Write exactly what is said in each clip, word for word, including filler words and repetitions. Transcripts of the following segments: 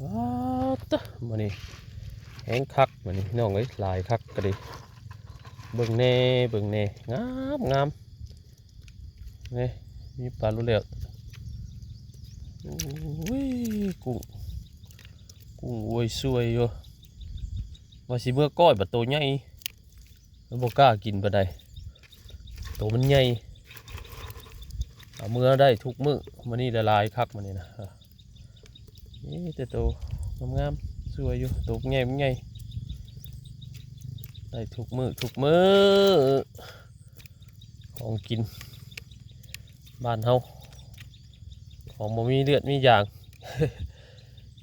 ว้าตะมื้อนี้แฮงคักมื้อนี้พี่น้องเอ้ย หลายคักก็ดี เบิ่งแหน่เบิ่งแหน่ งามงามนี่ มีปลาลูกเล็ก โอ้ย กุ้ง กุ้งอวยสวยอยู่ ว่าสิเมื่อก้อยบัดโตใหญ่ มันบ่กล้ากินปานใด โตมันใหญ่ เอาเมื่อได้ทุกมื้อ มื้อนี้ละหลายคักมื้อนี้นะ นี่แต่โตงามๆ สวยอยู่ โตใหญ่มันใหญ่ ได้ทุกมื้อทุกมื้อ ของกิน บ้านเฮา ของบ่มีเลือดมียาง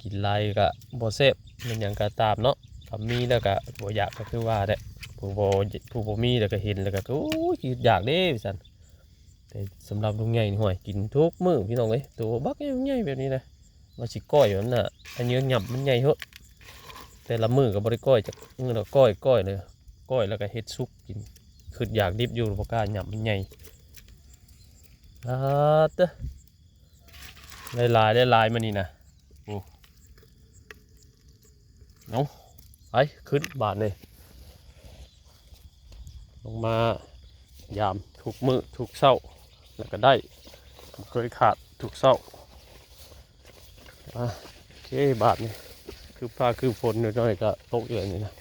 กินหลายก็บ่แซ่บ แม่นหยังก็ตามเนาะ ถ้ามีแล้วก็บ่อยากก็คือว่าแหละ ผู้บ่ ผู้บ่มีแล้วก็เห็นแล้วก็ โอ้ย คิดอยากเด้ว่าซั่น แต่สำหรับลุงใหญ่นี่ ห่วย กินทุกมื้อพี่น้องเอ้ย โตบักใหญ่ๆ แบบนี้นะ ว่าสิก้อยมันน่ะ อันนี้หยำมันใหญ่โพด แต่ละมื้อก็บ่ได้ก้อยจักมื้อละ ก้อย ก้อยเลย ก้อยแล้วก็เฮ็ดซุปกิน คิดอยากดิบอยู่ บ่กล้าหยำมันใหญ่ อ่าเตอะ หลายๆ หลายๆ มื้อนี้นะ โอ้ เอา ไป ขึ้นบาดนี่ ลงมายามทุกมื้อทุกเช้า แล้วก็ได้ บ่เคยขาดทุกเช้า อ่ะ โอเค บาดนี่ คือฟ้าคือฝนหน่อยๆ ก็ตกอยู่นี่นะ